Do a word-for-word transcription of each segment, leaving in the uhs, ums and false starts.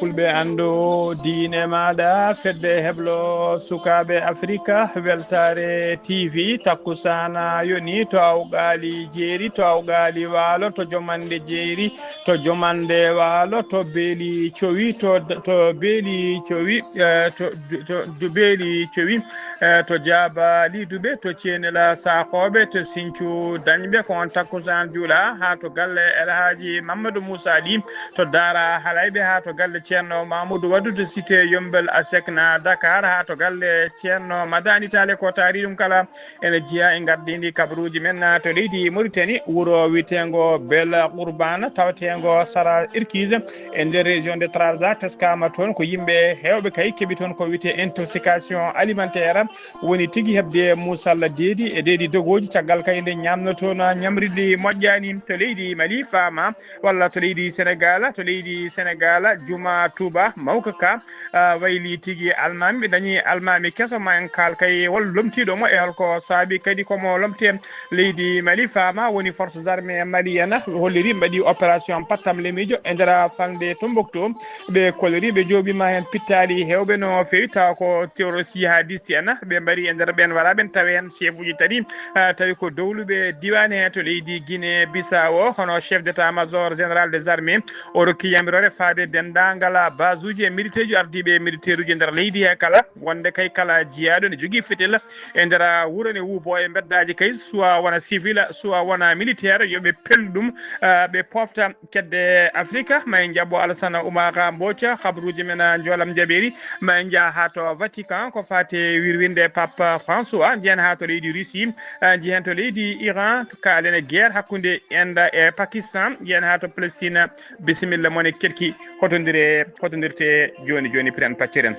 Fulɓe anndu diine maaɗa, fedde heblo sukaaɓe Afrika, weltaare T V, takkusaana yoni to Awgaali jeeri, to Awgaali waalo, to Jomande jeeri, to Jomande waalo, to Beeli cowi, to, to Beeli cowi, eh, to, to, to Beeli cowi, eh, to Jaaba Liduɓe, to Ceenela Saakooɓe, to Sincu Dañɓe, ko on takkusaan juula haa to galle El Haaji Mamadou Moussa Ly, to Daara Halayɓe haa to galle Ceerno Mamoudou Waddu to Cité Yombel Asekna Dakar haa to galle Ceerno Madani Tale ko taari ɗum kala ene jeyaa e ngardiindi kabaruuji men to leydi Mauritanie, wuro wiyeteengo Bel Qurbana taweteengo Sara Irkise e nder région de Trarza teskaama toon ko yimɓe heewɓe kay keɓi toon ko wiyetee intoxication alimentaire woni tigi heɓde muusalla deedi e deedi dogooji caggal kay nde ñaamno toon ñamri ndi moƴƴaani to leydi Mali faama walla to leydi Senegal, to leydi Senegal, Juma Tuba, Mawka ka, ah, wayli tigi almaami, ɓe dañi almaami keso, ma en kaal kay hol lomtiiɗo mo e holko saabi kadi komo lomte leydi Mali faama woni forces armées maliennes holliri mbaɗi opération pattam lemiijo e nder falnde Tombouctou, ɓe kolliri ɓe jooɓima heen pittaali heewɓe no feewi tawa ko terroriste jihadiste en ɓe mbaɗi e nder ɓeen wala ɓeen tawi heen chef uji tati, ah, tawi ko dowluɓe diiwaan he to leydi Guinée Bissau, hono chef d'état major général des armées, o rokki yamiroore faade denndaangal base uji e militaire uji ardiiɓe militaire uji e nder leydi he kala, wonde kay kala jiyaaɗo ne jogii fetel e nder wuro ne wuubo e mbeddaaji kay, soit wona civil, soit wona militaire, yo ɓe pellu ɗum, ah, ɓe pofta kedde Afrika. Ma en njaɓɓo Alassane Oumar Mbodj, habruuji men, ah, njoolam jaɓeeri. Ma en njah haa to Vatican, ko faati wirwinde Pape François. Njiyen haa to leydi Russie, ah, njiyen to leydi Iran, kaalen e guerre hakkunde Inde e Pakistan. Njiyen haa to Palestine, bisimilla mon e kerki, hotondire, hotondirte jooni jooni, piren pacciren.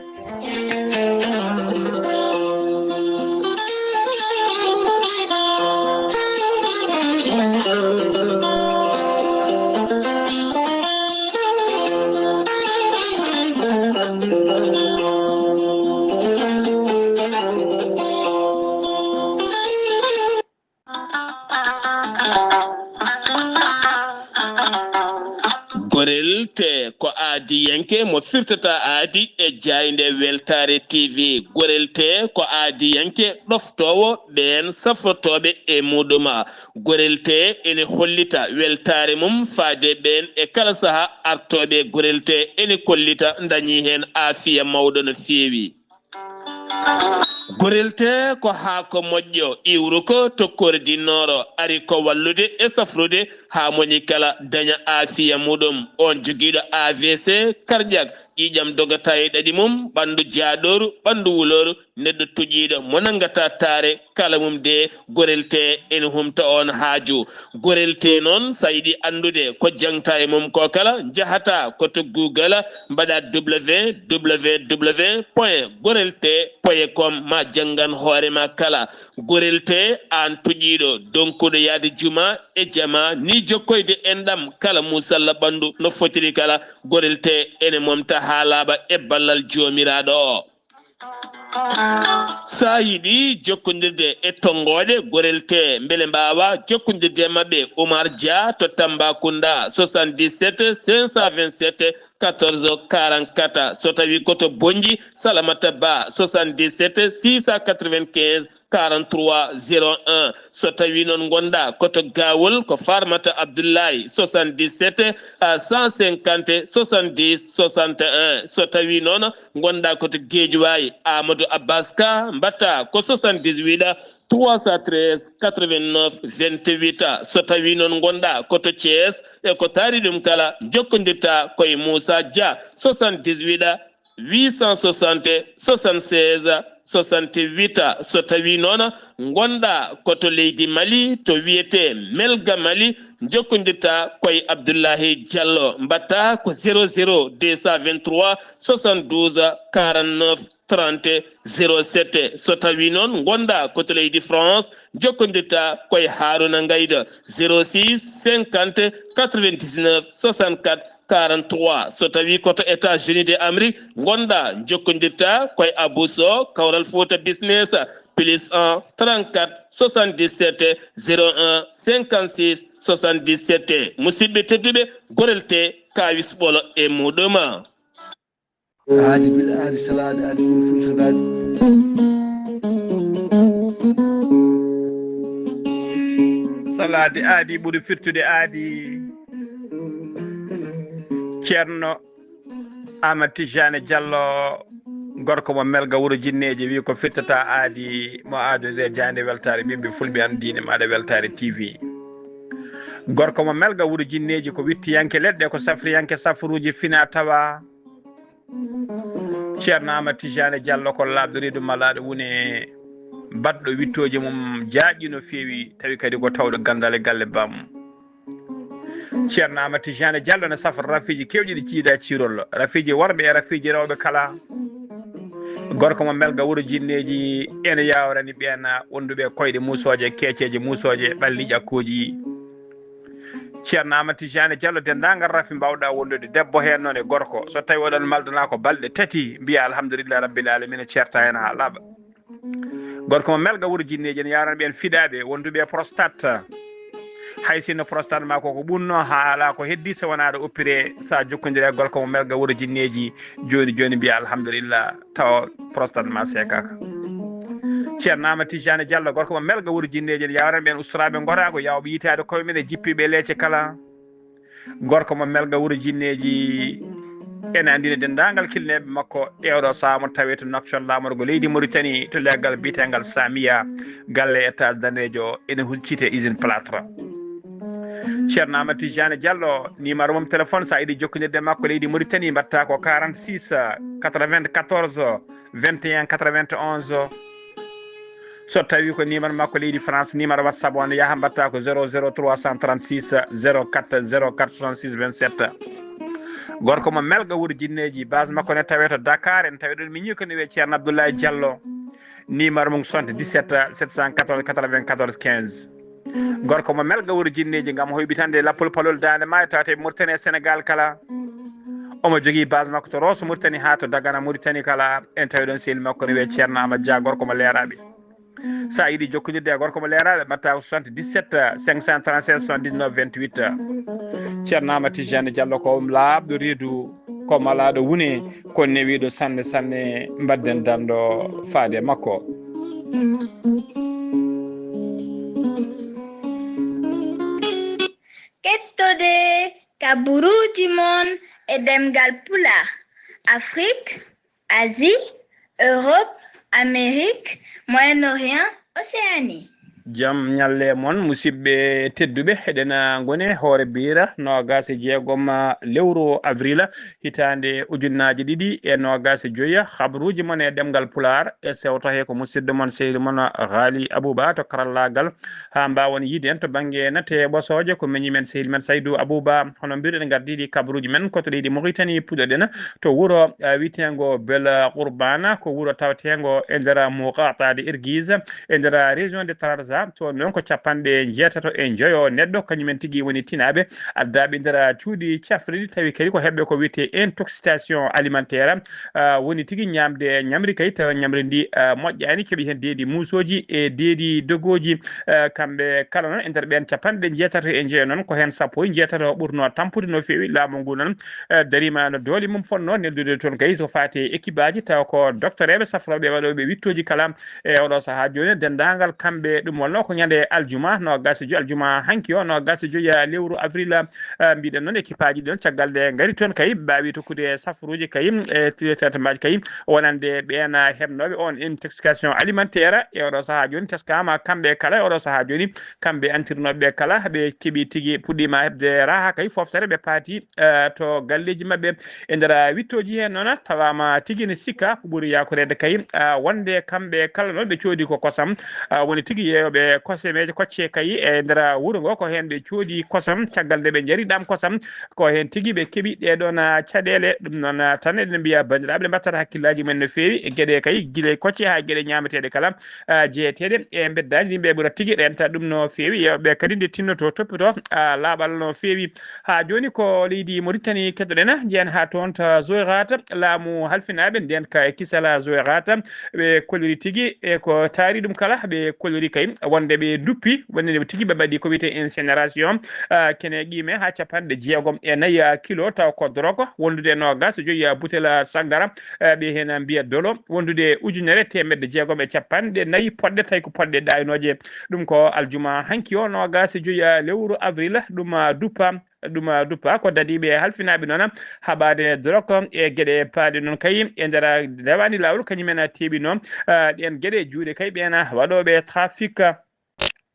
Gorel te ko aadiyanke mo firtata aadi e jaaynde Weltaare T V. Gorel te ko aadiyanke ɗoftoowo ɓeen safrotooɓe e muɗuma. Gorel te ene hollita weltaare mum faade ɓeen e kala saha artooɓe. Gorel te ene kollita dañi heen aafiya mawɗo no feewi. Gorel te ko haako moƴƴo, iwruko to kordi nooro, ari ko wallude e safrude haa moni kala daña aafiya muɗum. On jogiiɗo A V C cardiaque, ƴiiƴam dogata e ɗaɗi mum, ɓanndu jaaɗooru, ɓanndu wulooru, neɗɗo tuƴiiɗo mo nanngata taare, kala mum de gorel te ene humta on haaju. Gorel te noon, so a yiɗi anndude ko jaŋta e mum ko kala, njahata ko to Google, mbaɗa W W W point gorel te point com, ma janngan hoore ma kala. Gorel te, aan tuƴiiɗo, donkuɗo yahde juma e jama, ni jokkoyde enɗam kala muusalla ɓanndu no fotiri kala, gorel te ene momta haa laaɓa e ballal Joomiraaɗo o. So a yiɗi jokkondirde e tonngooɗe gorel te, mbele mbaawa jokkondirde e maɓɓe, Oumar Dia to Tambacounda, soixante-dix-sept cinq cent vingt-sept quatorze quarante-quatre. So tawi ko to Bonnji, Salamata Ba, soixante-dix-sept six cent quatre-vingt-quinze quarante-trois zéro un. So tawi noon ngonɗa ko to Gawol, ko Farmata Abdoulaye, soixante-dix-sept à cent cinquante soixante-dix soixante et un. So tawi noon ngonɗa ko to Guédiawaye, Amadou Abbas Ka, mbatta ko soixante-dix-huit trois cent treize quatre-vingt-neuf vingt-huit. So tawi noon ngonɗa ko to Thiès, e ko taari ɗum kala, jokkondirta ko e Moussa Dia, soixante-dix-huit huit cent soixante soixante-seize soixante-huit. So tawi noon ngonɗa ko to leydi Mali, to wiyetee Melga Mali, jokkondirta ko e Abdoulahi Diallo, mbatta ko zéro zéro deux cent vingt-trois soixante-douze quarante-neuf trente zéro sept. So tawi noon ngonɗa ko to leydi France, jokkondirta ko e Haruna Ngayda, zéro six cinquante quatre-vingt-dix-neuf soixante-quatre quarante-trois. So tawi ko to États-Unis de Amérique ngonɗa, jokkondirta ko e Abou Sow, Kawral Fouta Business, plus un trente-quatre soixante-dix-sept zéro un cinquante-six soixante-dix-sept. Musidɓe tedduɓe, gorel te kawis ɓolo e muɗum. Aadi bil aadi, salaade aadi ɓuri firtude aadi. Salaade aadi ɓuri firtude aadi. Ceerno Aamadu Tijjaani Jallo, gorko mo Melga wuro Jinneeji, wi ko firtata aadi, mo aadode jaande weltaare, ɓiɓɓe fulɓe an diine maaɗa weltaare T V. Gorko mo Melga wuro Jinneeji, ko wittiyanke leɗɗe, ko safriyanke safruuji fina tawa. Ceerno Aamadu Tijjaani Jallo ko laaɓɗo reedu malaaɗo wune, baɗɗo wittooji mum jaaƴɗi no feewi, tawi kadi ko tawɗo ganndal e galle bammum. Ceerno Aamadu Tijjaani Jallo ne safra rafiiji keewɗi ɗi ciida ciirol, rafiiji worɓe e rafiiji rewɓe kala. Gorko mo Melga wuro Jinneeji, ene yaawrani ɓeen wonduɓe koyɗe muusooje, keeceeje muusooje, ɓalli ƴakkuuji. Ceerno Aamadu Tijjaani Jallo, denndaangal rafi mbaawɗa wondude, debbo heen noon e gorko, so tawi oɗon maldana ko balɗe tati, mbiya alhamdulillahi rabbil alamina, ceerta heen haa laaɓa. Gorko mo Melga wuro Jinneeji, ene yaawrani ɓeen fiɗaaɓe wonduɓe e prostate. Hay sinno prostate ma ko ko ɓunno, haa alaa ko heddi so wonaa aɗa oppiree, so a jokkondire e gorko mo Melga wuro Jinneeji, jooni jooni mbiya alhamdulillah, tawa prostate ma seekaaka. Ceerno Aamadu Tijjaani Jallo, gorko mo Melga wuro Jinneeji, ene yaawrani ɓeen ustoraaɓe ngoraagu, yaawɓe yitaade koye mum e jippiiɓe leece kala. Gorko mo Melga wuro Jinneeji, ene anndina denndaangal kilneeɓe makko e oɗo sahaa mo tawee to Nouakchott, laamorgo leydi Mauritanie, to leggal biyeteengal Samia, galle étage daneejo, ene hucciti e usine plâtre. Ceerno Aamadu Tijjaani Jallo, numéro mum téléphone, so a yiɗi jokkondirde e makko leydi Mauritanie, mbaɗta ko quarante-six quatre-vingt-quatorze vingt et un quatre-vingt-onze. So tawi ko numéro makko leydi France, numéro WhatsApp on yaha mbaɗta ko zéro zéro trois cent trente-six zéro quatre zéro quatre soixante-six vingt-sept. Gorko mo Melga wuro Jinneeji, base makko ne tawee to Dakar, en tawi ɗon miñi ko ne wiyee Ceerno Abdoulaye Jallo. Numéro mum soixante-dix-sept sept cent quatorze quatre-vingt-quatorze quinze. Gorko mo Melga wuro Jinneeji, ngam hoyɓitande lappol palol Daande Maayo, tawte Mauritanie e Sénégal kala. Omo jogii base makko to Rosso Mauritanie haa to Dagana Mauritanie kala. En tawi ɗon sehil makko ne wiyee Ceerno Amadou Dia, gorko mo Leeraaɓe. So a yiɗi jokkondirde e gorko mo Leeraaɓe, mbaɗta ko soixante-dix-sept cinq cent trente-seize soixante-dix-neuf vingt-huit. Ceerno Amadou Tijjaani Jallo ko laaɓɗo reedu, ko malaaɗo wune, ko newiiɗo sanne sanne, mbaɗden danɗo faade e makko. Kettode kaburuuji mon e ɗemngal Pulaar, Afrik, Asie, Europe, Amérique, Moyen-Orient, Océanie. Jam ñalle mon, musidɓe tedduɓe, eɗen ngoni e hoore biira noogaas e jeegom lewru avril, hitaande ujunnaaje ɗiɗi e noogaas e joy. Habruuji mon e ɗemngal Pulaar e sewto he ko musidɗo mon, sehil mon Ghali Abouba to karallaagal, haa mbaawon yiide en to bannge nate ɓosooje ko miñi men, sehil men Saydou Abouba. Hono mbiruɗen, ngardiiɗi kabruuji men ko to leydi Mauritanie, puɗɗoɗen to wuro, eh, wiyeteengo Bel Qurbana, ko wuro taweteengo e nder Muqataa de Irgiz, e nder région de Trarza. Toon noon ko capanɗe njeetato e njoyo neɗɗo, kañumen tigi woni tinaaɓe addaaɓe nder cuuɗi cafrirɗi, tawi kadi ko heɓɓe ko wiyetee intoxication alimentaire, ah, woni tigi ñaamde ñamri kay, tawa ñamri ndi, ah, moƴƴaani, keɓi heen deedi muusooji e deedi dogooji. Ah, kamɓe kala noon e nder ɓeen capanɗe njeetato e njeyo noon, ko heen sappo e njeetato ɓurnoo tampude no feewi. Laamu ngu noon, eh, dariima no doole mum fotnoo neldude toon kay, so faati e ekibaaji, tawa ko doktoreeɓe safrooɓe waɗooɓe wittooji kala. E oɗo sahaa jooni, denndaangal kamɓe ɗum wonnoo ko ñande aljuma, noogaas e joy aljuma hanki o, noogaas e joy lewru avril, eh, mbiɗen noon ekipaaji ɗi noon, caggal nde ngari toon kay, mbaawi tokkude safruuji kay, e traitement kay, wonande ɓeen heɓnooɓe on intoxication alimentaire. E oɗo sahaa jooni teskaama kamɓe kala, e oɗo sahaa jooni kamɓe antirnooɓe ɓe kala, ɓe keɓi tigi, puɗɗiima heɓde raha kay, foftere, ɓe paati, eh, to galleeji maɓɓe. E nder wittooji heen noon, tawaama tigi ne sikka ko ɓuri yaakoreede kay, ah, wonde kamɓe kala noon ɓe coodi ko kosam, ah, woni tigi yeeyooɓe kosemeeje kocce kay e nder wuro ngo, ko heen ɓe coodi kosam. Caggal nde ɓe njari ɗam kosam, ko heen tigi ɓe keɓi ɗee ɗoon, ah, caɗeele. Ɗum noon, ah, tan eɗen mbiya banndiraaɓe, nde mbattata hakkillaaji men no feewi e geɗe kay, gila e kocce haa geɗe ñaameteeɗe kala, ah, jeyeteeɗe e mbeddaaji ɗi ɓe ɓura tigi renta ɗum no feewi. Yeewɓe kadi nde tinnoto toppito, ah, laaɓal no feewi. Haa jooni ko leydi Mauritanie keddoɗen, njeyen haa toon to Zouérate, laamu halfinaaɓe, ndeen ka e kisal Zouérate, ɓe kolliri tigi e ko taari ɗum kala, ɓe kolliri kay wonde ɓe duppi, wonde tigi ɓe mbaɗi ko wiyetee incinération, ah, kene qiime haa capanɗe jeegom e nayi, ah, kilo, taw ko drogue, wondude noogaas e joyi, ah, butel, ah, sangara, ah, ɓe heen mbiya dolo, wondude ujunere teemedde jeegom e capanɗe nayi poɗɗe, tawi ko poɗɗe ɗaaynooje. Ɗum ko aljuma hanki o, noogaas e joyi, ah, lewru avril, ɗum, ah, duppa, ɗum, ah, duppa ko dadiiɓe halfinaaɓe noon haɓaade drogue e geɗe paaɗe noon kay e nder, ah, dewani laawol kañumen, ah, teeɓino, ah, ɗeen geɗe juuɗe kay ɓeen, ah, waɗooɓe trafic.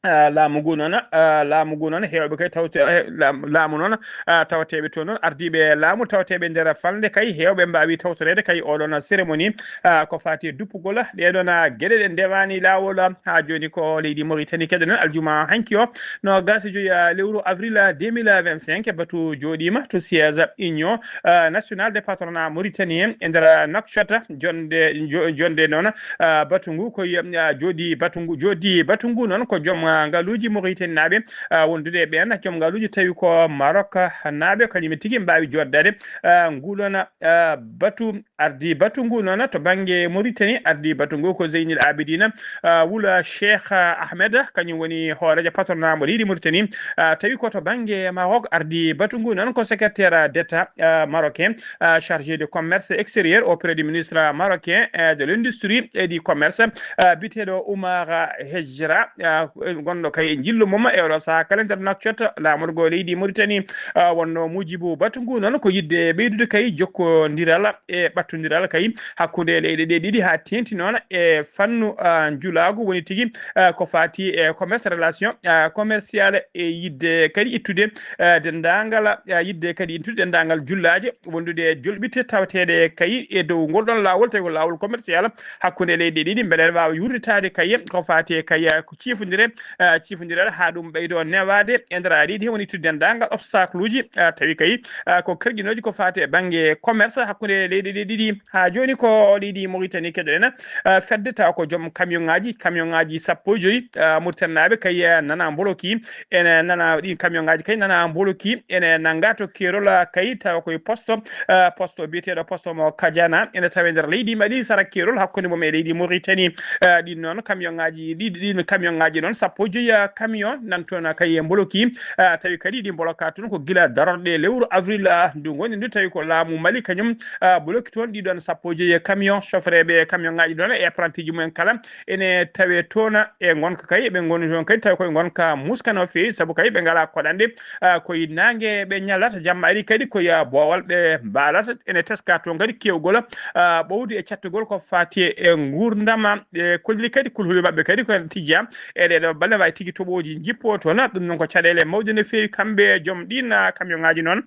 Ah, laamu ngu noon, ah, laamu ngu noon, heewɓe kay tawte, eh, laam-, laamu noon, ah, tawateeɓe toon noon, ardiiɓe laamu tawateeɓe nder falnde kay, heewɓe mbaawi tawtoreede kay oɗoon cérémonie, ah, ko faati e duppugol ɗee ɗoon, ah, geɗe ɗe ndewaani laawol, ah, haa jooni ko leydi Mauritanie keɗoɗen aljuma hanki o, noogaas e joyi, ah, lewru avril, ah, deux mille vingt-cinq, batu jooɗiima to siège Union, ah, Nationale de Patronat Mauritanie e nder Nouakchott, jonde, jo-, jonde noon, ah, batu ngu ko, ah, jooɗi batu ngu, jooɗi batu ngu noon ko joom, ah, ngaluuji Mauritanie naaɓe, ah, wondude e ɓeen joom ngaluuji tawi ko Maroc naaɓe, kañum tigi mbaawi jooɗdaade, ah, nguulona, ah, batu, ardi batu ngu noon to bannge Mauritanie, ardi batu ngu ko Zeynil Abidine, ah, wula Cheikh Ahmed, kañum woni hooreejo patronat mo leydi Mauritanie, ah, tawi ko to bannge Maroc ardi batu ngu noon ko secrétaire d'État, ah, marocain, ah, chargé de commerce extérieur auprès du ministre marocain, eh, de l'industrie et du commerce, ah, biyeteeɗo Oumar Hejra, ah, gonɗo kay e njillu mum e oɗo sahaa kala nder Nouakchott, laamorgo leydi Mauritanie, ah, wonno muujibu batu ngu noon ko yiɗde ɓeydude kay jokkondiral e ɓattondiral kay hakkunde leyɗe ɗe ɗiɗi haa teeŋti noon e fannu, ah, njulaagu woni tigi, ah, ko faati e commerce relation, ah, commerciale e yiɗde kadi ittude, ah, denndaangal, ah, yiɗde kadi ittude denndaangal jullaaje wondude e jolɓitte tawateeɗe kay e dow ngol ɗoon laawol tawi ko laawol commercial hakkunde leyɗe ɗiɗi mbele ene waawa yurnitaade kay ko faati e kay ko ciifondire, ah, ciifondiral haa ɗum ɓeydo newaade e nder leydi he woni ittude denndaangal obstacle uji, ah, tawi kay, ah, ko kerƴinooji ko faati e bannge commerce hakkunde leyɗe ɗe ɗiɗi. Haa jooni ko leydi Mauritanie keɗoɗen, ah, fedde tawa ko joom camion ŋaaji, camion ŋaaji sappo e joyi, ah, Mauritanie naaɓe kay, ah, nana mboloki, ene nana ɗi camion ŋaaji kay nana mboloki, ene nannga to keerol, ah, kay tawa koye poste, ah, poste biyeteeɗo poste mo Kadiana, ene tawe nder leydi Mali sara keerol hakkunde mum e leydi Mauritanie. Ah, ɗin noon camion ŋaaji ɗi, ɗin camion ŋaaji noon sappo e joyi, ah, camion nan toon, ah, kay mboloki, ah, tawi kadi ɗi mboloka toon ko gila darorɗe lewru avril, ah, ndu ngoni ndu tawi ko laamu Mali kañum, ah, boloki toon ɗi ɗoon sappo e joyi camion, chauffeureɓe camion ŋaaji ɗoon e apprenti ji mumen kala ene tawe toon e ngonka kay ɓe ngoni toon kadi tawi koye ngonka muska no feewi sabu kay ɓe ngalaa koɗanɗe, ah, koye naange ɓe ñalata, jamma ari kadi koye, ah, boowal ɓe mbaalata, ene teska toon kadi keewgol, ah, ɓowdi e cattugol ko faati e nguurndam, ɓe kolliri kadi kulhuli maɓɓe kadi ko ene tijja e ɗee ɗoo balle, waawi tigi toɓooji njippo toon, ɗum noon ko caɗeele mawɗe no feewi kamɓe joom ɗiin, ah, camion ŋaaji noon.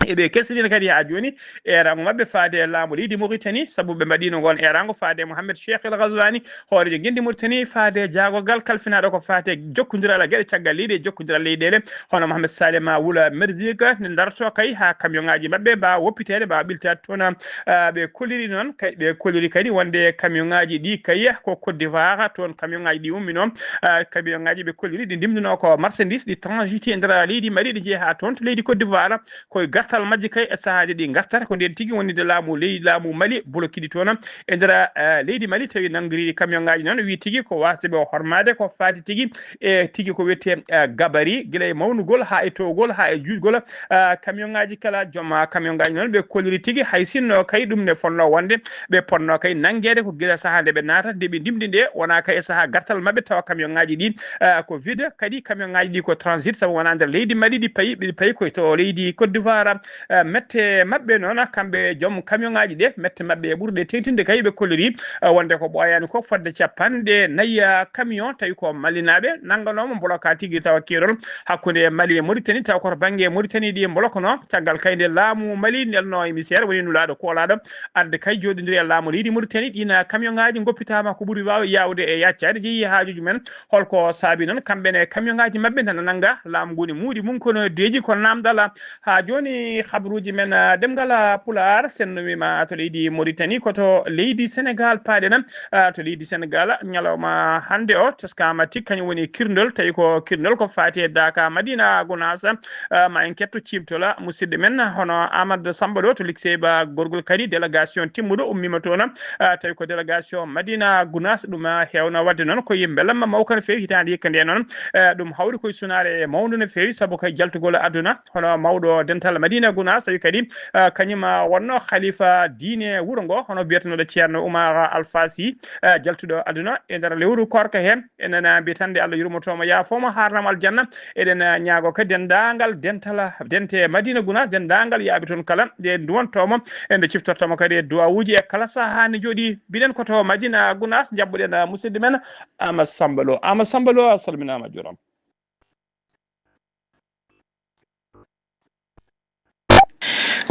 Eɓe kesirina kadi haa jooni eeraango maɓɓe faade e laamu leydi Mauritanie, sabu ɓe mbaɗiino ngoon eeraango faade e Mohamed Cheikh El Ghazouani, hooreejo ngenndi Mauritanie, faade e jaagorgal kalfinaaɗo ko faade e jokkondiral e geɗe caggal leydi e jokkondiral leyɗeele, hono Mohamed Salema Wula Merziga, nde darto kay haa camion ŋaaji maɓɓe mbaawa woppiteede, mbaawa ɓiltaade toon. Ah, ɓe kolliri noon, kay, ɓe kolliri kadi wonde camion ŋaaji ɗi kay ko Côte d'Ivoire, toon camion ŋaaji ɗi umminoo. Ah, camion ŋaaji ɓe kolliri ɗi ndimduno ko marchandise, ɗi transiti e nder leydi Mali, ɗi njehi haa toon to leydi Côte d'Ivoire. Koye gartal majji kay e sahaaji ɗi ngartata, ko ndeen tigi woni nde laamu ley-, laamu Mali blokiɗi toon e nder, eh, leydi Mali, tawi nanngiri camion ŋaaji noon, wi tigi ko waasde ɓe hormaade, ko faati tigi e tigi ko wiyetee, eh, gabari, gila e mawnugol haa e toowgol haa e juutgol, ah, camion ŋaaji kala, joom, ah, camion ŋaaji noon, ɓe kolliri tigi hay sinno kay ɗum ne fonnoo wonde ɓe potnoo kay nanngeede ko gila sahaa nde ɓe naata, nde ɓe ndimɗi nde, wonaa kay e sahaa gartal maɓɓe, tawa camion ŋaaji ɗi, ah, ko vide, kadi camion ŋaaji ɗi ko transit, sabu wonaa nder leydi Mali ɗi payi, ɗi payi koye to leydi Côte d'Ivoire. Eh, mette maɓɓe noon, kamɓe joom camion ŋaaji ɗe, mette maɓɓe ɓurɗe teeŋtinde kay ɓe kolliri, eh, wonde ko ɓooyaani ko fodde capanɗe nayi, eh, camion, tawi ko Malinaaɓe nannganooma mboloka tigi tawa keerol hakkunde Mali e Mauritanie, tawa koto bannge Mauritanie ɗi mboloknoo. Caggal kay nde laamu Mali nelnoo émissaire, woni nulaaɗo koolaaɗo arde kay jooɗondiri e laamu leydi Mauritanie, ɗiin camion ŋaaji ngoppitaama ko ɓuri waaw-, yaawde e yaccaade, jeyi haajuuji men. Holko saabi noon kamɓe ne camion ŋaaji maɓɓe nana nannga laamu ngu ne muuɗi mum kono deeƴi ko naamndal haa jooni. Habruuji men, ah, ɗemngal, ah, Pulaar, sen no wiima to leydi Moritani, ko to leydi Senegaal paaɗen. Ah, to leydi Senegaal, ñalawma hannde o, teskaama tigi, kañum woni kirndol, tawi ko kirndol ko faati e daaka Madina Gunaas. Ah, ma en ketto ciimtola musidɗo men, hono Amadou Samba ɗo to Likseyba Gorgol kadi, délégation timmuɗo ummiima toon. Ah, tawi ko délégation Madina Gunaas, ɗum, ah, heewno waɗde noon ko yimɓe lamma mawka no feewi hitaande hikka nde noon. Ah, ɗum hawri koye sunaare mawnde no feewi, sabu kay jaltugol aduna. Hono mawɗo dental Madina Gunaas, tawi kadi, ah, kañum, ah, wonno khalifa diine wuro ngo, hono biyetenooɗo Ceerno Umar Alfasi, ah, jaltuɗo aduna e nder lewru koorka he. Enen, ah, mbiyatande Allah yurmotomo, yaafomo, harnamo aljanna. Eɗen, ah, ñaago kadi denndaangal dental, dente Madina Gunaas, denndaangal yaaɓe toon kala, nde nduwantoomo, e nde ciftortoomo kadi e duwawuuji e kala sahaa ne jooɗi. Mbiɗen ko to Madina Gunaas, njaɓɓuɗen, ah, musidɗo men Amadou Samba Lo. Amadou Samba Lo, a salminaama, a juuraama.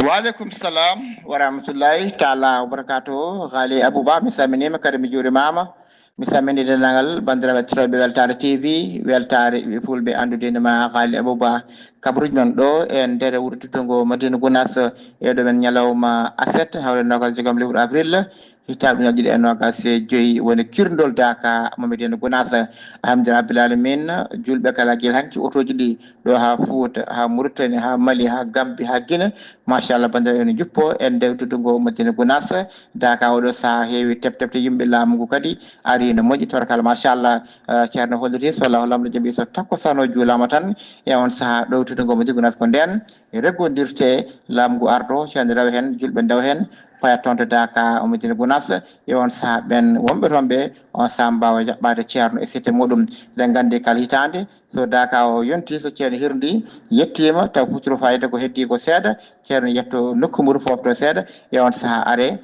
Waaleykum salam wa rahmatullahi taala wa barakatuhu. Haali Abouba, mi salminiima kadi mi juurimaama. Mi salmini denndaangal banndiraaɓe heɗotooɓe Weltaare T V, Weltaare ɓiɓɓe Fulɓe anndude ma Haali Abouba. Kabruuji men ɗo e nder wuro teddungo Madina Gunaas, e ɗo men ñalawma aset, hawre noogaas e jeegom lewru avril. Hitaande ujunnaji ɗiɗi e noogaas e joyi woni kirndol daaka Mamadou Gunaas. Alhamdulillah Rabbil Alamin, julɓe kala gila hanki otooji ɗi ɗo haa Fuuta, haa Mauritanie, haa Mali, haa Gambie, haa Guinée. Machallah, banndiraaɓe ene njuppo e nder teddungo Madina Gunaas. Daaka oɗo sahaa heewi tep tepte yimɓe, laamu ngu kadi ari no moƴƴi, tabarkalla, machallah. Eh, Ceerno holliti so Allahu lamɗo jaɓi so takkusaan o juulaama tan e on sahaa ɗo teddungo Madina Gunaas ko ndeen reggondirte laamu ngu ardo, Ceerno rewa heen, julɓe ndewa heen, paya toon to Daaka o Madina Gunaas, e on sahaa ɓeen wonɓe toon ɓe, on sahaa mbaawa jaɓɓaade Ceerno e sette muɗum. Eɗen nganndi kala hitaande, so Daaka o yonti, so Ceerno hirndi, yettiima, taw futuro fayda ko heddii ko seeɗa, Ceerno yetto nokku mum foofto seeɗa, e on sahaa are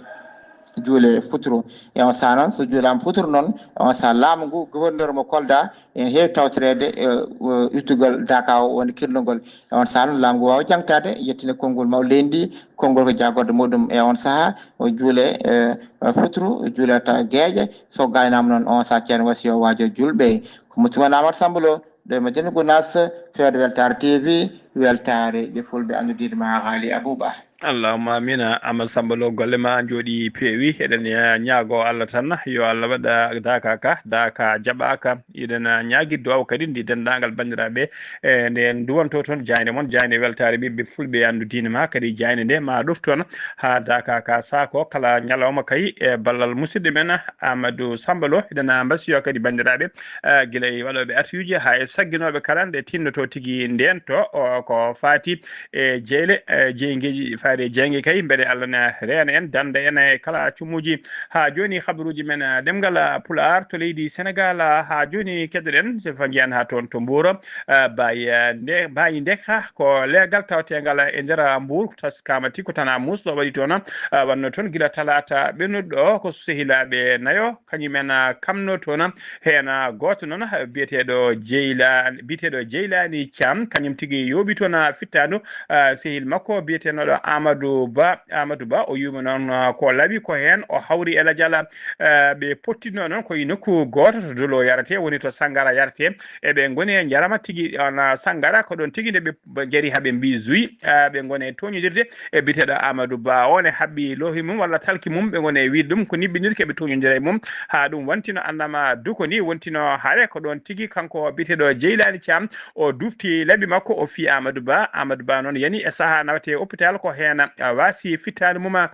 juule futuro. E on sahaa noon, so juulaama futuro noon, on sahaa laamu ngu, gouverneur mo Kolda, ene heewi tawtoreede, e, o, ittugol Daaka o, woni kirlugol. E on sahaa noon, laamu ngu waawa jaŋtaade, yettina konngol mawɗo leydi ndi, konngol ko jaagorɗe muɗum. E on sahaa, o juule, e, e, futuro, o juulata geeƴe. So gaynaama noon, on sahaa Ceerno wasi yo waajo julɓe. Ko musidɗo mon Amadou Samba Lo, ɗo e Madina Gunaas, feewde Weltaare T V, weltaare ɓe Fulɓe anndudiiɗo ma Haali Abouba. Allahumma amina. Amadou Samba Lo, golle ma njooɗi peewi. Eɗen, eh, ñaago Allah tan, yo Allah waɗa daaka ka, daaka jaɓaaka. Eɗen, eh, ñaagi duwaw kadi ndi denndaangal banndiraaɓe, eh, nde nduwanto toon jaaynde mon, jaaynde weltaare ɓiɓɓe Fulɓe anndudiiɗo ma, kadi jaaynde nde ma ɗoftu on haa daaka ka saako kala ñalawma kay, e ballal musidɗo men Amadou Samba Lo. Eɗen, eh, mbasiyo kadi banndiraaɓe, eh, gila e waɗooɓe atiyuuji haa e sagginooɓe kala nde tinnoto tigi ndeen to, o, ko faati e jeyle, e jeyngeeji, faade e jeynge kay, mbele Allah ne reena en, dannda en e kala cumuuji. Haa jooni, habaruuji men, eh, ɗemngal, eh, Pulaar to leydi Senegaal, eh, haa jooni, keɗoɗen, so fa njiyan haa toon to Mbuur, eh, Baay, eh, nde, Baay Ndeka, ko leegal tawteengal e nder Mbuur, taskaama tigi ko Tana Muus ɗo waɗi toon, eh, wonno toon gila talaata ɓennuɗo, ko sehilaaɓe nayo, kañum en, ah, kamno toon. Heen, ah, gooto noon, ah, biyeteeɗo Jeyla-, biyeteeɗo Jeylaani Caam, kañum tigi yooɓi toon, ah, fittaandu, ah, sehil makko biyeteenoɗo Amadou Ba. Amadou Ba, o yuuma noon, ah, ko laaɓi ko heen o hawri e lajal, ah, ɓe pottinoo noon ko e nokku gooto to dolo yaretee, woni to Sanngara yaretee. Eɓe ngoni e njarama tigi, on, ah, Sanngara, ko ɗoon tigi nde ɓe, ɓe njari haa ɓe mbii zuy, ah, ɓe ngoni e tooñodirde e biyeteeɗo Amadou Ba. O ne haɓɓi loohi mum walla talki mum, ɓe ngoni e wiyde ɗum ko niɓɓinirki, eɓe tooñondira e mum. Haa ɗum wonti no Annama Duko ni, wonti no hare ko ɗoon tigi kanko biyeteeɗo Jeylaani Caam, o dufti laaɓi makko, o fii Amadou Ba. Amadou Ba noon yani e sahaa nawetee hôpital, ko heen, ah, waasi fittaandu mum, ah,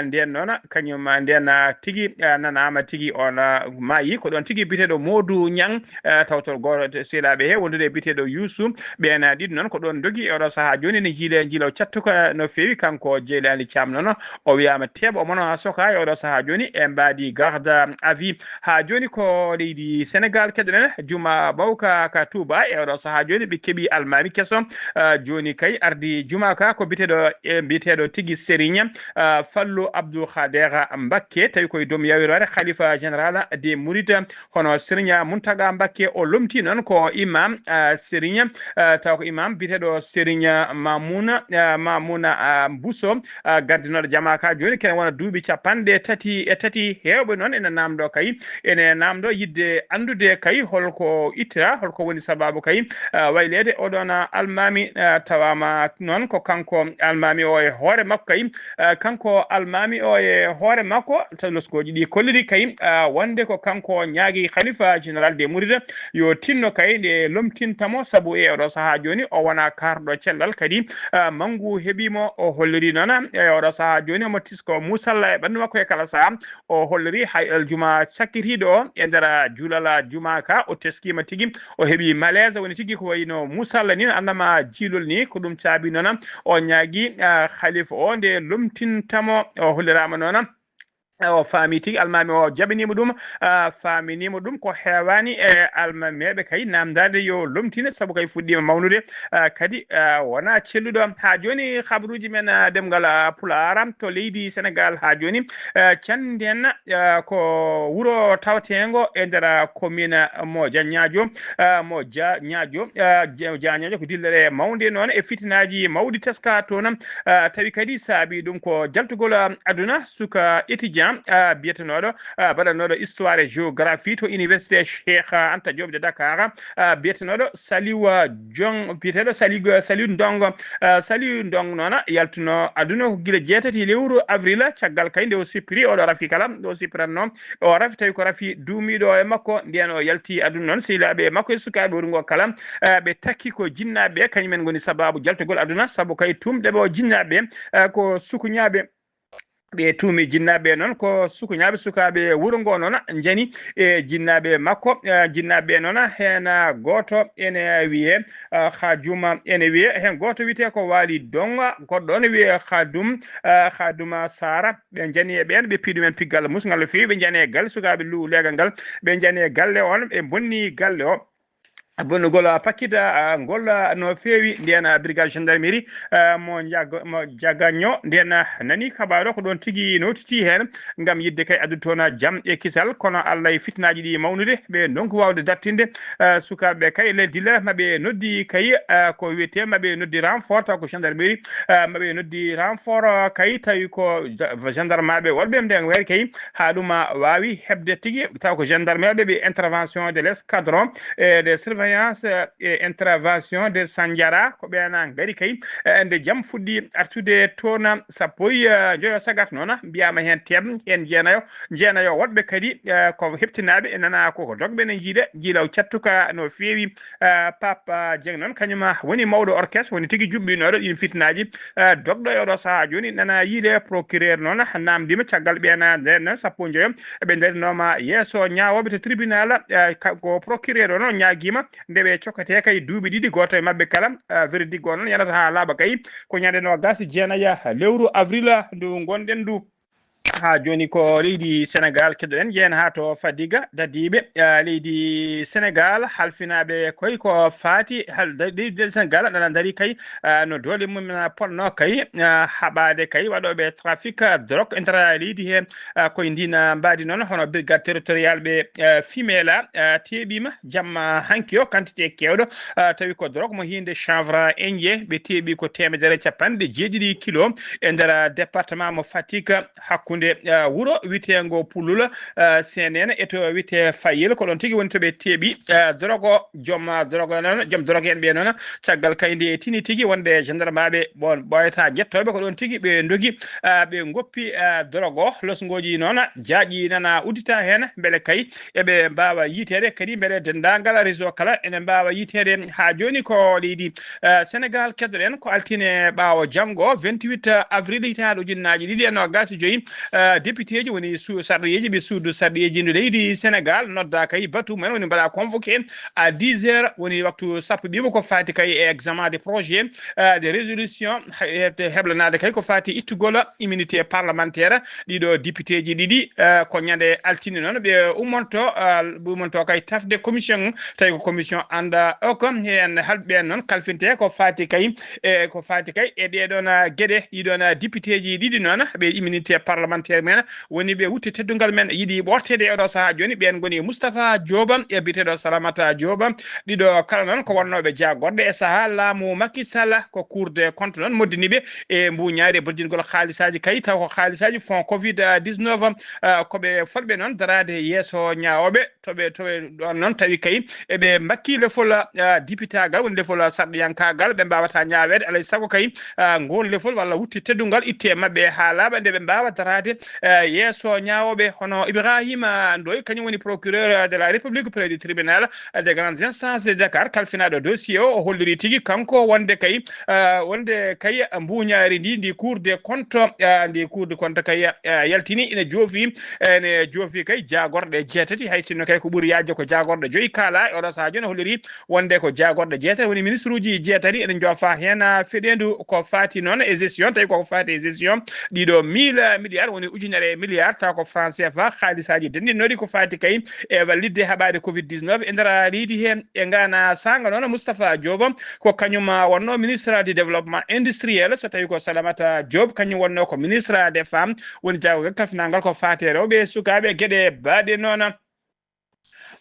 ndeen noon, kañum, ah, ndeen, ah, tigi, ah, nanaama tigi on, ah, maayi. Ko ɗoon tigi biyeteeɗo Modou Niang, ah, tawtol gooto sehilaaɓe he wondude e biyeteeɗo Youssou. Ɓeen, ah, ɗiɗo noon ko ɗoon ndogi e oɗo sahaa jooni, ne jiile, jiilaw cattuka no feewi. Kanko Jeylaani Caam noon, o wiyaama teeɓo, o mona soka e oɗo sahaa jooni e mbaadi garde à vue. Haa jooni ko leydi Senegaal keɗoɗen, juma mawka ka Touba, e oɗo sahaa jooni ɓe keɓi almaami keso. Ah, jooni kay ardi juma ka ko biyeteeɗo, e Biteɗo tigi Serigne, ah, Fallu Abdou Khader Mbakke, tawi koye doom yawiroore Khalifa Général de Mouride, hono Serigne Mountaga Mbakke, o lomti noon ko imam, ah, Serigne, ah, taw ko imam biteɗo Serigne Mamouna, ah, Mamouna, ah, Bousso, ah, gardinoɗo jama ka joni kene wona duuɓi capanɗe tati e tati. Hewɓe noon ene namdo kay, ene namdo yidde andude kay holko ittira, holko woni sababu kay, ah, wayleede oɗon almami, ah, tawama noon ko kanko almami o e hoore makko kay, ah, kanko almami o e hoore makko, taw loskooji ɗi kolliri kay, ah, wonde ko kanko ñaagi Khalifa Général de Mouride yo tinno kay nde lomtintamo, sabu e oɗo saha joni o wona karɗo cellal kadi, ah, mangu heɓimo, o holliri noon e oɗo saha joni omo tisko musalla e ɓandu makko e kala saha, o holliri hay aljuma sakkitiiɗo o e nder juulal juma ka, o teskima tigi, o heɓi malaise, woni tigi ko wayno musalla ni, annama jiilol ni, ko ɗum caabi noon o ñaagi, ah, khalifa o nde lomtintamo, o hollirama noon. O faami tigi almami o jaɓinima ɗum, ah, faaminima ɗum ko hewani e almameɓe kay namdade yo lomtine, sabu kay fuɗɗima mawnude, ah, kadi, ah, wona celluɗo. Ha joni habruji men, ah, ɗemngal, ah, Pulaar to leydi Senegal ha joni, ah, canden, ah, ko wuro tawatengo e nder, ah, commune mo Diagnaajo, ah, mo Diagnaajo, ah, Dia-, Diagnaajo ko dillere mawnde noon e fitinaji mawɗi teska toon, ah, tawi kadi saabi ɗum ko jaltugol, ah, aduna suka étudiant, ah, biyetenoɗo, ah, baɗanoɗo histoire et géographie to université Cheikh Anta Diop de Dakar, ah, biyetenoɗo Saliou, ah, Diong, biyeteɗo Saliou, Saliou Ndong, ah, Saliou Ndong noon yaltuno aduna ko gila jeetati lewru avril, caggal kay nde o sippiri oɗo rafi kala, nde o sippiranno, o rafi tawi ko rafi duumiɗo e makko, nden o yalti aduna noon, sehilaaɓe e makko e sukaaɓe wuro ngo kala, ah, ɓe takki ko jinnaaɓe, kañumen ngoni sababu jaltugol aduna, sabu kay tumɓe ɓe o jinnaaɓe, ah, ko sukuñaaɓe. Ɓe tuumi jinnaaɓe noon ko sukuñaaɓe, sukaaɓe wuro ngo noon njani e jinnaaɓe makko. Eh, jinnaaɓe noon heen gooto ene wiyee, eh, Khadjouma ene wiyee, heen gooto wiyetee ko Waly Donga, goɗɗo ne wiyee Khadum, eh, Khaduma Sara. Ɓe njani e ɓeen, ɓe pii ɗumen piggal musngal no feewi, ɓe njani e galle sukaaɓe lu-, leegal ngal, ɓe njani e galle on, ɓe mbonni galle o. Bonnugol, ah, pakkita, ah, ngol, ah, no feewi. Ndeen, ah, brigade gendarmerie, ah, mo Njaga-, mo Jagaño, ndeen, ah, nani kabaru ko ɗoon tigi notiti heen ngam yiɗde kay addude toon, ah, jam e kisal. Kono Allah e fitinaaji ɗi mawnude, ɓe ndonki waawde dartinde, ah, sukaaɓe kay le dilla maɓe noddi kay, ah, ko wiyetee maɓe noddi renfort, taw ko gendarmerie, ah, maɓe noddi renfort, ah, kay tawi ko ja-, gendarme maɓe wonɓe ndeen weeri kay haa ɗum, ah, waawi heɓde tigi, taw ko gendarmeɓe ɓe intervention de l'escadron, e de surveillance, e intervention de Sandiara, ko ɓeena ngari kay, e nde jam fuɗɗi artude toon sappo e, eh, njoyo sagat noon, mbiyaama heen teem, heen jeenayo, jeenayo woɗɓe kadi, eh, ko heɓtinaaɓe, e nana ko, ko dogɓe ne njiiɗe, jiilaw cattuka no feewi, eh, Papa Dieng noon, kañum woni mawɗo orchestre, woni tigi juɓɓinooɗo ɗiin fitinaaji, eh, dogɗo e oɗo sahaa jooni, nana yiide procureur noon, naamndiima caggal ɓeena nden sappo e njoyo, ɓe ndarinooma yeeso ñaawooɓe to tribunal, eh, ka-, ko procureur o noon ñaagiima nde ɓe cokketee kay duuɓi ɗiɗi, gooto e maɓɓe kala, eh, verdict o noon yanata haa laaɓa kay, ko ñande noogas e jeenayi lewru avril ndu ngonɗen ndu. Haa jooni ko leydi Senegaal keɗoɗen, jeyen haa to Fadiga, dadiiɓe, eh, leydi Senegaal halfinaaɓe koy ko faati hal-, da-, leydi Senegaal nana ndarii kay, eh, no doole mum na potnoo kay, eh, haɓaade kay waɗooɓe trafic, eh, drogue e nder leydi hee, eh, koye ndiin, eh, mbaadi noon hono brigade territorial ɓe, eh, Fimela, eh, teeɓiima jamma hanki o quantité keewɗo, eh, tawi ko drogue mo hiinde chanvre indien ɓe teeɓi ko teemedere e capanɗe jeeɗiɗi kilo e nder département mo Fatick, hakkunde, eh, wuro witeengo Pulula, eh, C N N e to witee Fayel, ko ɗoon tigi woni to ɓe teeɓi, eh, drogue o. Joom, eh, drogue noon, joom drogue en ɓe noon, caggal kay nde tini tigi wonde gendarmeɓe ɓoon ɓooyata jettooɓe ko ɗoon tigi ɓe ndogi, eh, ɓe ngoppi, eh, drogue o. Losngooji noon jaaƴi nana uddita heen, mbele kay eɓe mbaawa yiiteede, kadi mbele denndaangal réseau kala ene mbaawa yiiteede. Haa jooni ko leydi, eh, Senegaal keɗoɗen, ko altine ɓaawo janngo, vingt-huit avril hitaande ujunnaaji ɗiɗi e noogaas e joy, eh, député ji woni su-, sarɗiyeeji, ɓe suudu sarɗiyeeji ndu leydi Sénégal nodda kay batu men woni mbaɗa convoqué à dix heures, woni waktu sappo ɓiɓo ko fati kay e examen de projet, eh, de résolution, he-, he-, heblanade kay ko fati ittugol immunité parlementaire ɗiɗo député ji ɗiɗi, eh, ko ñande altine noon ɓe ummonto, eh, ɓe ummonto kay tafde commission, tawi ko commission anda o ko heen halɓe ɓeen noon kalfinte ko fati kay e ko fati kay e ɗee ɗoon, ah, geɗe, ɗii ɗoon, ah, député ji ɗiɗi noon, ɓe immunité parlementaire men, woni ɓe wutte teddungal men, yiɗi ɓorteede e oɗo sahaa jooni. Ɓeen ngoni Moustapha Diop e biyeteeɗo Salamata Diop, ɗiɗo kala noon ko wonnooɓe jaagorɗe e sahaa laamu Macky Sall, ko Cour des comptes noon moddini ɓe e mbuuñaari e bojjingol haalisaaji kay, taw ko haalisaaji fonds covid dix-neuf, ah, ko ɓe fotɓe noon daraade yeeso ñaawooɓe, to ɓe, to ɓe ɗoon noon tawi kay eɓe mbakki lefol, ah, dipitaagal, woni lefol sarɗiyankaagal, ɓe mbaawata ñaaweede, alay sago kay, ah, ngool lefol walla wutte teddungal itte e maɓɓe haa laaɓa nde ɓe mbaawa daraade, ah, yeeso ñaawooɓe. Hono Ibrahima Ndoye, kañum woni procureur de la République près du tribunal des grandes instances de Dakar, kalfinaaɗo dossier o, o holliri tigi kanko wonde kay, ah, wonde kay mbuuñaari ndi, ndi Cour des comptes, ah, ndi Cour des comptes kay, ah, yaltini ina joofi ene joofi kay jaagorɗe jeetati, hay sinno kay ko ɓuri yaajde ko jaagorɗe joyi. Kaala e oɗo sahaa jooni holliri wonde ko jaagorɗe jeetati woni ministre uji jeetati ene njoofa heen, ah, feɗeendu ko fati noon e gestion, tawi koko fati e gestion ɗiɗo mille milliards, woni ujunere milliards, taw ko franc C F A, haalisaaji denndinooɗi ko fati kay e wallitde haɓaade covid dix-neuf e nder leydi he. E ngana saanga noon Moustapha Diop ko kañum, ah, wonno ministre du développement industriel, so tawi ko Salamata Diop kañum wonno ko ministre des femmes, woni jaagorgal kalfinangal ko fati e rewɓe e sukaaɓe, geɗe baaɗe noon.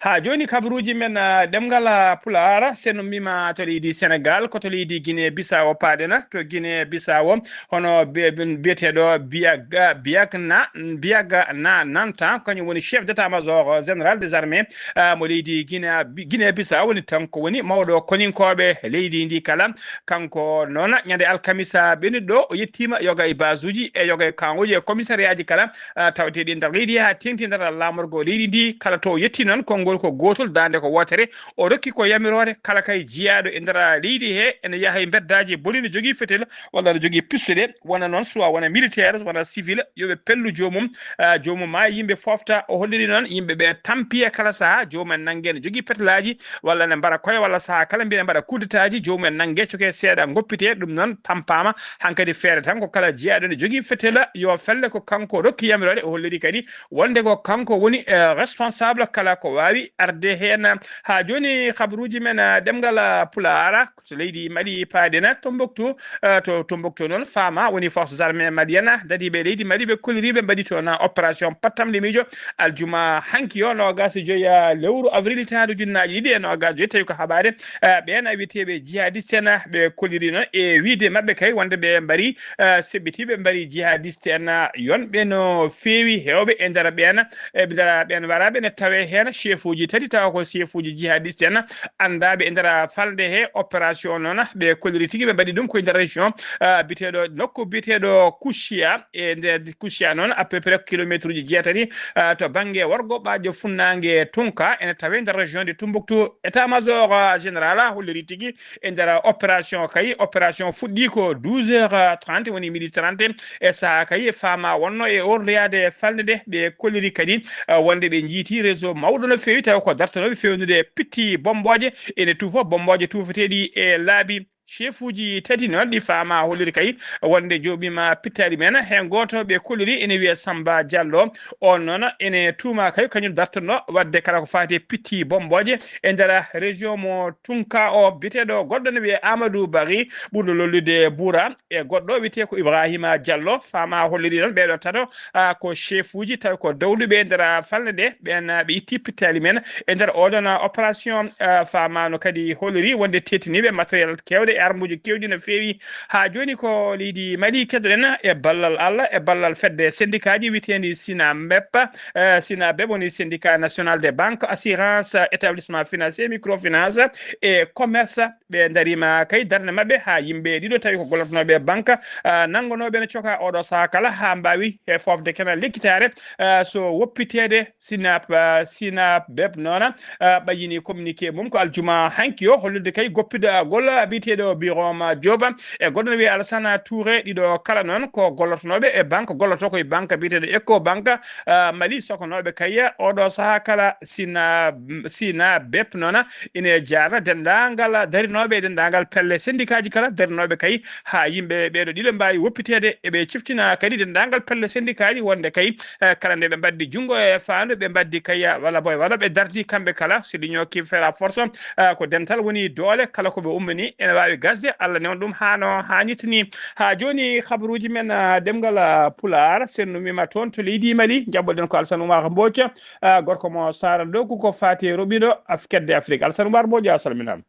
Haa jooni kabaruuji men, ah, ɗemngal, ah, Pulaar, sen ummiima to leydi Senegaal, ko to leydi Guinée Bissau paaɗen. To Guinée Bissau, hono be-, ben-, biyeteeɗo Biag-, Biagna, Biagna Nanta, kañum woni chef d'état-major général des armées, ah, mo leydi Guinée, Guinée Bissau, woni tan ko woni mawɗo koninkooɓe leydi ndi kala. Kanko noon, ñande alkamisa ɓennuɗo ɗo, o yettiima yoga e basuuji e yoga e kaŋŋooji e commissariaji kala, ah, taweteeɗi e nder leydi, haa teeŋti nder laamorgo leydi ndi. Kala to o yetti noon, konngol ko gootol, daande ko wootere. O rokki ko yamiroore kala kay jiyaaɗo e nder leydi he, ene yaha e mbeddaaji boni, no jogii fetel walla no jogii pistolet, wona noon, soit wona militaire, wona civil, yo ɓe pellu joomum, ah, joomum maa yimɓe foofta. O holliri noon yimɓe ɓe tampi e kala sahaa, joomum en nannge no jogii petelaaji, walla ne mbara koye, walla sahaa kala mbiɗa mbaɗa coup d'État ji, joomum en nannge coke seeɗa ngoppite. Ɗum noon tampaama hankadi feere tan ko kala jiyaaɗo ne jogii fetela yo felle ko kanko rokki yamiroore. O holliri kadi wonde ko kanko woni, eh, responsable kala ko waawi arde heen. Haa jooni kabaruuji men, eh, ɗemngal, eh, Pulaar, to leydi Mali paaɗen, Tombouctou, eh, to Tombouctou noon faama woni forces armées maliennes dadiiɓe leydi Mali ɓe kolliri ɓe mbaɗi toon opération pattamde miijo aljuma hanki o noogaas e joyi, eh, lewru avril hitaande ujunnaaji ɗiɗi e noogaas e joyi, tawi ko haɓaade, eh, ɓeen wiyeteeɓe jihadiste en, ɓe kolliri noon e wiyde maɓɓe kay wonde ɓe mbari, eh, seɓɓiti ɓe mbari jihadiste en, eh, yonɓe no feewi, heewɓe e nder ɓeen, e nder ɓeen waraaɓe ne tawee heen chef uji tati, tawa ko chef uji jihadiste en anndaaɓe e nder falnde he. Opération noon ɓe kolliri tigi ɓe mbaɗi ɗum ko e nder région, eh, biteeɗo, nokku biteeɗo Kouchia, e nder Kouchia noon à peu près kilométre uji jeetati, eh, to bannge worgo ɓaajo funnaange Tunka, ene tawee nder région de Tombouctou. État-major, eh, général holliri tigi e nder opération kay, opération fuɗɗi ko douze heures trente, woni midi trente, e sahaa kay faama wonno e orloyaade falnde nde. Ɓe kolliri kadi, eh, wonde ɓe njiiti réseau mawɗo no feewi, tawa ko dartanooɓe feewnude pitti bommbooje, ene tuufo bommbooje tuufeteeɗi e laabi. Chef uji tati noon ɗi faama holliri kay wonde jooɓiima pittaali men. Heen gooto ɓe kolliri ene wiyee Samba Diallo. On noon ene tuuma kay kañum dartanno waɗde kala ko faati e pitti bommbooje e nder région mo Tunka o. Biyeteeɗo goɗɗo ne wiyee Amadou Bari, ɓurɗo lollude Bura, e goɗɗo wiyetee ko Ibrahima Diallo. Faama holliri noon ɓeeɗo tato, ah, ko chef uji tawi ko dawluɓe e nder falnde nde. Ɓeen, ah, ɓe itti pittaali men e nder oɗon, ah, opération. Ah, faamaano kadi holliri wonde teettiniiɓe matériel keewɗe e armuuji keewɗi no feewi. Haa jooni ko leydi Mali keɗoɗen e ballal Allah, e ballal fedde syndicat ji wiyeteendi Sinamep, eh, Sinabeb woni syndicat national des banques, assurance, établissement financier, microfinance e commerce. Ɓe ndariima kay darnde maɓɓe haa yimɓe ɗiɗo tawi ko gollotonooɓe banque, ah, nanngonooɓe no coka oɗo sahaa kala haa mbaawi e foofde kenal lekkitaare, ah, so woppiteede. Sinap, ah, Sinabeb noona, ah, ɓayyini communiqué mum ko aljuma hanki o, hollirde kay goppidagol, ah, biyeteeɗo Biroma Joba e goɗɗo no wiyee Alassane Touré. Ɗiɗo kala noon ko gollotonooɓe e banque, golloto koye banque biyeteeɗo Eco Banque, ah, Mali, sokonooɓe kay oɗo sahaa kala sina, sina bep noona ine jaarna denndaangal darinooɓe e denndaangal pelle syndicat ji kala darinooɓe kay haa yimɓe ɓeeɗo ɗiɗo mbaawi woppiteede. Eɓe ciftina kadi denndaangal pelle syndicat ji wonde kay, eh, kala nde ɓe mbaddi junngo e faandu, ɓe mbaddi kay, ah, walla boy walla ɓe darti kamɓe kala, si l'union qui fait la force, ah, ko dental woni doole, kala ko ɓe ummini ene waawi gasde, Allah newn ɗum haa no haanirta ni. Haa jooni, habaruuji men, ah, ɗemngal, ah, Pulaar, senndumiima toon to leydi Mali, njaɓɓoɗen ko Alassane Oumar Mbodj, ah, gorko mo Saara Loogu, ko faati e roɓiiɗo Af-, kedde Afrik. Alassane Oumar Mbodj, a salminaama.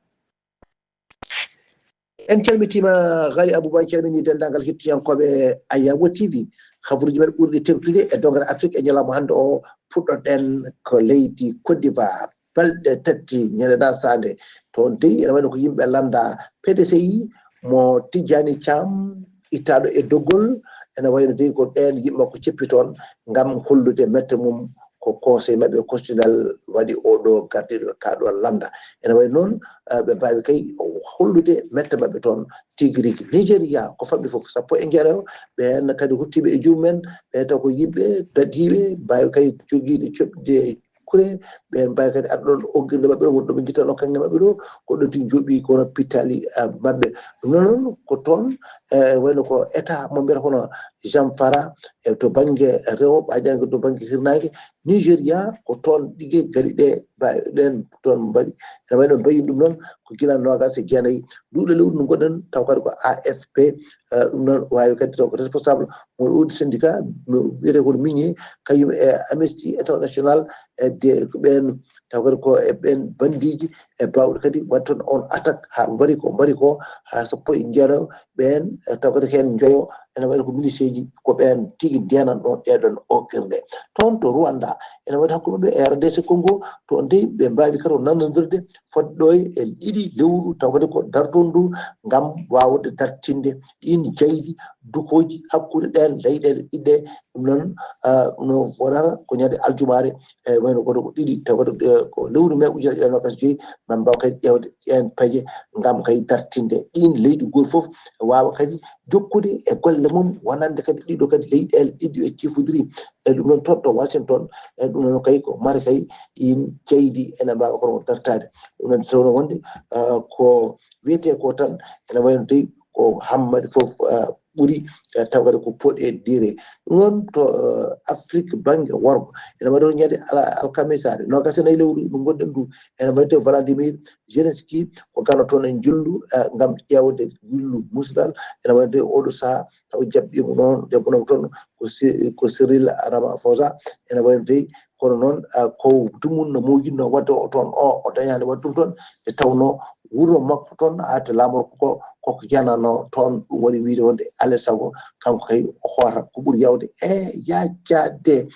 En calmitiima, Ghali Abouba, en calminii denndaangal heɗtiyankooɓe Ayabo T V. Habaruuji men ɓurɗi tengtude e dongre Afrik e ñalawma hannde o, puɗɗoɗen ko leydi Côte d'Ivoire. Balɗe tati ñande ɗaa saande, toon dey ene wayno ko yimɓe lannda P D C I mo Tijjani Thiam, ittaaɗo e doggol, ene wayno dey ko ɓeen yimɓe makko ceppi toon ngam hollude mette mum ko Conseil maɓɓe constitutionnel waɗi oɗo gardiɗo ka ɗo lannda. Ene wayi noon, eh, ɓe mbaawi kay hollude mette maɓɓe toon tigi rigi. Nigeria ko famɗi fof, sappo e jeeɗayo, ɓeen kadi ruttiiɓe e joomum en, ɓe taw ko yimɓe dadiiɓe, mbaawi kay jogiiɗe coɓde kure, ɓeen mbaawi kadi arde ɗoon oggirde maɓɓe ɗo, wonɗo ɓe njittano kaŋŋe maɓɓe ɗo, ko ɗo tigi joɓi kono pittaali, ah, maɓɓe. Ɗum noon ko toon, eh, wayno ko état mo mbiyata kono Zamfara, e to bannge rewo, ɓaajaange to bannge hirnaange, Nigeria ko toon ɗige gaɗi ɗe, ba-, ɗeen toon mbaɗi. Ene wayi no mbayi ɗum noon ko gila noogaas e jeenayi duuɗe lewru ndu ngoɗen, taw kadi ko A F P, eh, ɗum noon waawi kadi taw ko responsable mo ɗo syndicat, no wiyetee ko Migné, kañum e Amnesty International, e de ko ɓeen, taw kadi ko e ɓeen bandiiji e baawɗe kadi waɗi toon on attaque haa mbari ko mbari ko haa sappo e jeeɗayo ɓeen, eh, taw kadi heen njoyo ene waɗi ko miliseeji, ko ɓeen tigi ndeenan ɗoon ɗeeɗoon okkirde. Toon to Rwanda, ene waɗi hakkunde maɓɓe e R D C Congo, toon dey ɓe mbaawi kadi ko nannondirde fodde ɗo e ɗiɗi lewru, taw kadi ko dartoon ndu ngam waawde dartinde ɗiin jaydi dukooji hakkunde ɗeen leyɗeele ɗiɗɗe. Ɗum noon, ah, no wonata ko ñande aljumaare, e wayno kono ko ɗiɗi, taw kadi, eh, ko lewru mee ujunere ɗiɗi e noogaas e joyi, maa mbaaw kadi ƴeewde ɗeen peeje ngam kadi dartinde ɗiin leydi, gooto fof waawa kadi jokkude e golle mum, wonande kadi ɗiɗo kadi leyɗeele ɗiɗi e cifodiri. E ɗum noon toon to Washington, e ɗum noon kay ko mare kay ɗiin jaydi ene mbaawa kono dartaade. Ɗum noon tawno wonde, ah, ko wiyetee ko tan ene wayno dey ko hammadi fof, ah, ɓuri, eh, taw kadi ko poɗe dire. Ɗum noon to, eh, Afrique bannge worgo, ene waɗi toon ñande ala-, alkamisaare, noogaas e nayi lewru ndu ngonɗen ndu, ene waɗi toon Vladimir Zelensky, ko gano toon e njullu, eh, ngam ƴeewde njullu musidal, ene waɗi toon e oɗo sahaa, taw jaɓɓiimo noon, jaɓɓunoo toon ko Cy-, ko Cyril Ramaphosa, ene waɗi toon kono noon, ah, ko dumunna mo o yiɗno waɗde o toon o, o dañaani waɗde ɗum toon, nde tawnoo wuro makko toon, haa to laamorgo ko, koko janano toon, ɗum waɗi wiyde wonde alaa e sago, kanko kay o hoota ko ɓuri yaawde e yaajaade.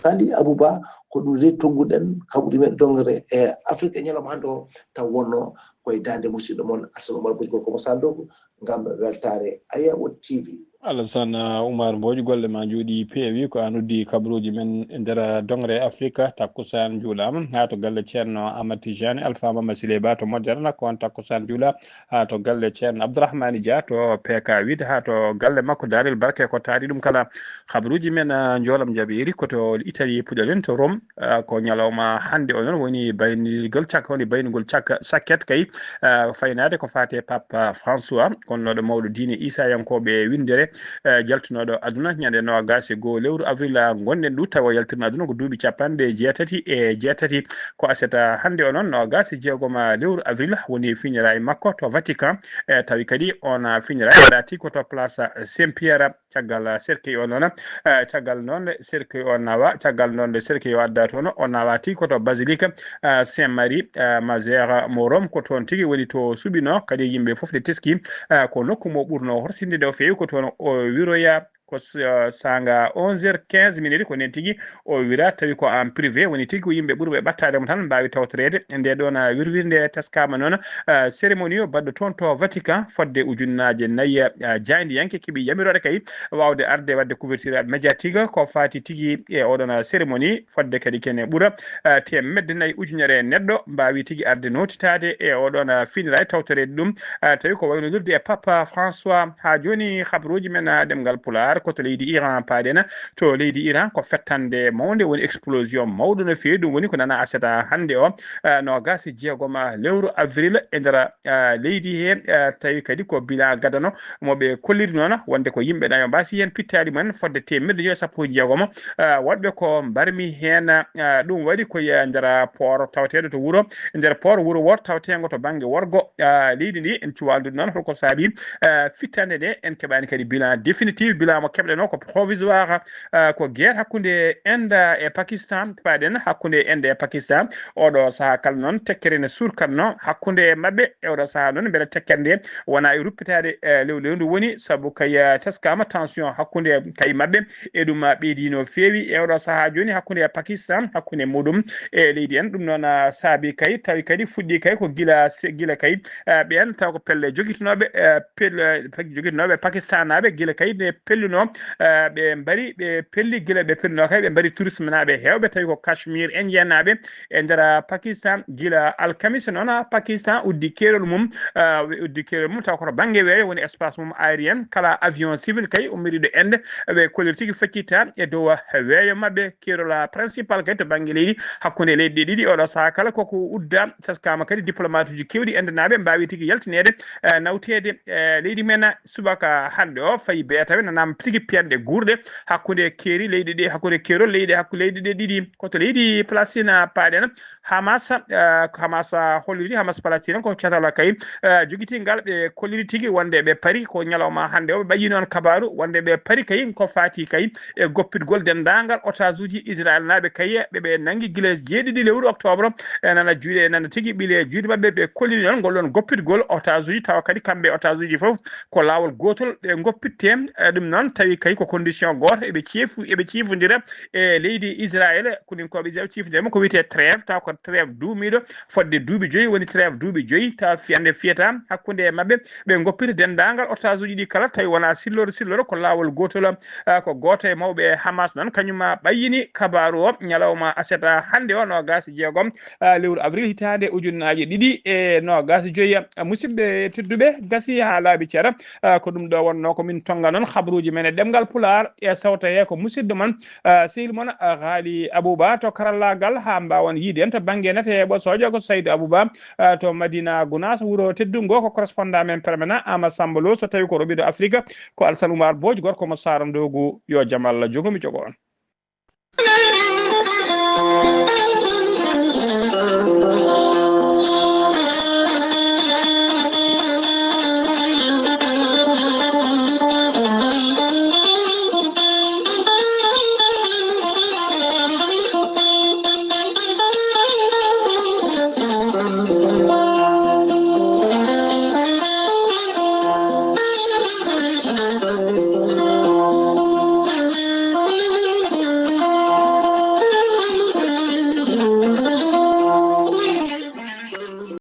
Ghali Abouba, ko ɗum rewti tonnguɗen kaɓuɗi men dongre e Afrique e ñalawma hannde o, taw wonno koye daande musidɗo mon Alassane Oumar Boji, gorko mo Saara Loogu, ngam weltaare Ayabo T V. Alassane Oumar Mbodj, golle ma njooɗi peewi. Ko an uddi kabaruuji men e nder dongre Afrika. Takkusaan juulaama haa to galle Ceerno Amadou Tijani Alpha Mama Siley Ba to Moderne, ko on takkusaan juula haa to galle Ceerno Abdourahmane Dia to P K huit, haa to galle makko Daarel Barke, ko taari ɗum kala. Kabaruuji men, ah, njoolam jaɓeeri ko to Italie puɗɗoɗen to Rome. Ah, ko ñalawma hannde o noon woni baynirgol cak-, woni baynugol cak-, sakket kay, ah, faynaade ko faati e Pape François, gonnooɗo mawɗo diine Iisayankooɓe winndere, eh, jaltunooɗo aduna ñande noogaas e goo lewru avril, ah, ngonɗen ɗo, tawa yaltirno aduna ko duuɓi capanɗe jeetati e jeetati. Ko aset, ah, hannde o noon noogaas e jeegom, ah, lewru avril woni fiñiraay makko to Vatican, eh, tawi kadi on, ah, fiñiraay waɗaati ko to Place Saint Pierre. Caggal, ah, cercueil o noon, ah, caggal noon cercueil o nawa, caggal noon nde cercueil o adda toon, o nawa tigi ko to basilique, ah, Saint Marie, ah, Majeure mo Rome, ko toon tigi woni to suɓino kadi yimɓe fof nde teski, ah, ko nokku mo ɓurno horsinde nde o feewi ko toon o wiroya, ko s- eh, saanga onze heures quinze minutes, ko nden tigi o wira, tawi ko en privé woni tigi, ko yimɓe ɓurɓe ɓattaade mo tan mbaawi tawtoreede. Nde ɗoon, eh, wirwirnde teskaama noon, eh, cérémonie o baɗɗo toon to Vatican fodde ujunnaaje nayi, eh, jaayndiyanke keɓi yamirooɗe kay waawde arde waɗde couverture médiatique ko faati tigi e oɗon cérémonie, fodde kadi kene ɓura, eh, teemedde nayi ujunere neɗɗo mbaawi tigi arde nootitaade e oɗon, eh, finira e tawtoreede ɗum, eh, tawi ko waynodurde e Papa François. Haa jooni, habruuji men, eh, ɗemngal Pulaar, ko to leydi Iran paaɗen. To leydi Iran, ko fettande mawnde woni, explosion mawɗo no feewi. Ɗum woni ko nana aseta hannde o, eh, noogaas e jeegom lewru avril e nder, eh, leydi he, eh, tawi kadi ko bilan gadano mo ɓe kolliri noon wonde ko yimɓe nayo mbaasi heen pittaali mumen fodde teemeɗɗe joyi e sappo e jeegom, eh, waɗɓe ko mbarmi heen, eh, ɗum waɗi ko e nder port tawateeɗo to wuro, nder port wuro wooto tawateengo to bannge worgo, eh, leydi ndi. En cuwaa aldude noon holko saabi, eh, fittande nde, en keɓaani kadi bilan définitif, bilan mo keɓɗen o ko provisoire, eh, ko guerre hakkunde Inde e Pakistan, paaɗen hakkunde Inde e Pakistan. Oɗo sahaa kala noon tekkere ne surkatno hakkunde maɓɓe. E oɗo sahaa noon, mbele tekkere nde wona e ruppitaade, eh, lew lewndu woni, sabu kay, eh, teskaama tension hakkunde kay maɓɓe. E ɗum, eh, ɓeydi no feewi e oɗo sahaa jooni hakkunde Pakistan, hakkunde muɗum e leydi en. Ɗum noon, ah, saabi kay, tawi kadi fuɗɗi kay ko gila se-, gila kay, eh, ɓeen taw ko pelle jogitinooɓe, eh, pel-, eh, jogitinooɓe Pakistanaaɓe gila kay ne pelluno, eh, ɓe mbari, ɓe pelli gila ɓe pelluno kay, ɓe mbari tourisme naaɓe heewɓe, tawi ko Kashmir Indian naaɓe e nder Pakistan. Gila alkamisa noon, Pakistan uddi keerol mum, ah, uddi keerol mum taw koto bannge weeyo woni espace mum aérien. Kala avion civil kay ummiriiɗo Inde, ɓe kolliri tigi feccita e dow weeyo maɓɓe. Keerol principal kay to bannge leydi, hakkunde leyɗe ɗiɗi oɗo sahaa kala koko udda. Taskaama kadi diplomatuuji keewɗi Inde naaɓe mbaawi tigi yaltineede, eh, nawteede, eh, leydi men subaka hannde o. Fayi beetawe nanaama tigi piyanɗe guurɗe hakkunde keeri leyɗe ɗi, hakkunde keerol leyɗe, hakku leyɗe ɗe ɗiɗi. Ko to leydi Palestine paaɗen. Hamas, eh, ko Hamas, ah, holliri, Hamas Palestine ko catala kay, eh, jogitingal ɓe kolliri tigi wonde ɓe pari ko ñalawma hannde o. Ɓe ɓayi noon kabaaru wonde ɓe pari kay ko faati kay e goppitgol denndaangal otage uji Israel naaɓe kay ɓe ɓe nanngi gila jeeɗiɗi lewru octobre. E nana juuɗe, e nana tigi ɓile juuɗe maɓɓe, ɓe kolliri noon ngol ɗoon goppitgol otage uji, tawa kadi kamɓe otage uji fof ko laawol gootol ɓe ngoppitte. E ɗum noon tawi kay ko condition gooto eɓe ceefu, eɓe ciifondira e leydi Israel. Koninkooɓe Israel ciifondira mo ko wiyetee trêve, taw ko trêve duumiiɗo fodde duuɓi joyi, woni trêve duuɓi joyi, taw fiyande fiyata hakkunde e maɓɓe. Ɓe ngoppita denndaangal otage uji ɗi kala, tawi wona silloro silloro, ko laawol gootol. Ah, ko gooto e mawɓe Hamas noon, kañum ma ɓayyini kabaaru o ñalawma aseta hannde o, noogaas e jeegom, ah, lewru avril hitaande ujunnaaje ɗiɗi e noogaas e joyi. Ah, musidɓe tedduɓe, gasi haa laaɓi cara. Ah, ko ɗum ɗo wonnoo ko min tonnga noon habruuji men e ɗemngal Pulaar e sawta he ko musidɗo mon, ah, sehil mon, ah, Haali Abouba to karallaagal, haa mbaawon yiide en to bannge nate e ɓosoojo ko Saydu Abouba, ah, to Madina Gunaas, wuro teddungo, ko correspondant men permanent Ama Samba Lo, so tawi ko roɓiɗo Afrique ko Alsan Oumar Booj, gorko mo Saara Ndogu, yo jam Allah jogo mi jogo on.